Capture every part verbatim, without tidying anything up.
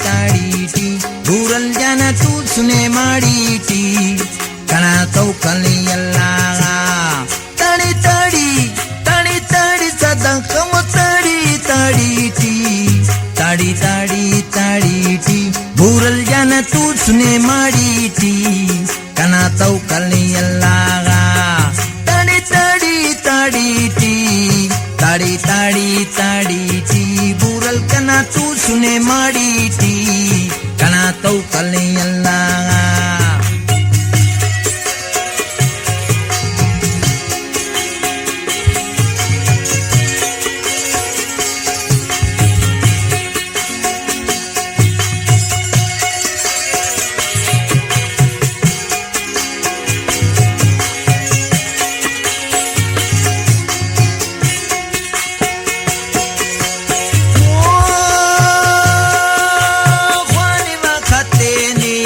تاڑی ٹی، بورل جانا توسنے ماڑی ٹی، کنا توکل ءِ اللہ غا۔ تاڑی تاڑی، تاڑی تاڑی صدقہ و تاڑی تاڑی ٹی، تاڑی تاڑی تاڑی ٹی، بورل جانا توسنے ماڑی ٹی، کنا توکل ءِ اللہ غا۔ تاڑی تاڑی تاڑی ٹی، تاڑی تاڑی تاڑی ٹی، بورل کنا توسنے ماڑی ٹی، کنا توکل ءِ اللہ غا۔ خوانوہ خطے نے،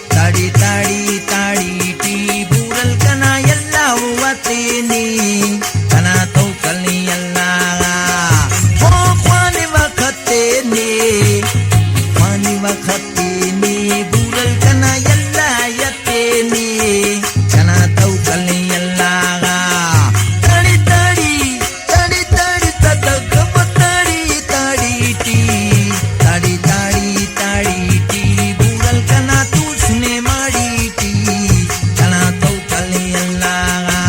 تاڑی تاڑی تاڑی ٹی، بورل کنا یلہ و وطے نے، کنا توکل نے اللہ غا۔ او خوانوہ خطے نے، خوانوہ خطے نے، بورل کنا یلہ یتے نے، کنا توکل نے اللہ غا۔ تاڑی تاڑی، تاڑی تاڑی صدقہ و تاڑی تاڑی ٹی، تاڑی تاڑی تاڑی ٹی، بورل کنا توسنے ماڑی ٹی، کنا توکل ءِ اللہ غا۔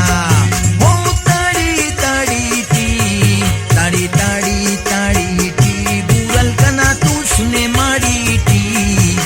او تاڑی تاڑی ٹی، تاڑی تاڑی تاڑی ٹی، بورل کنا توسنے ماڑی ٹی،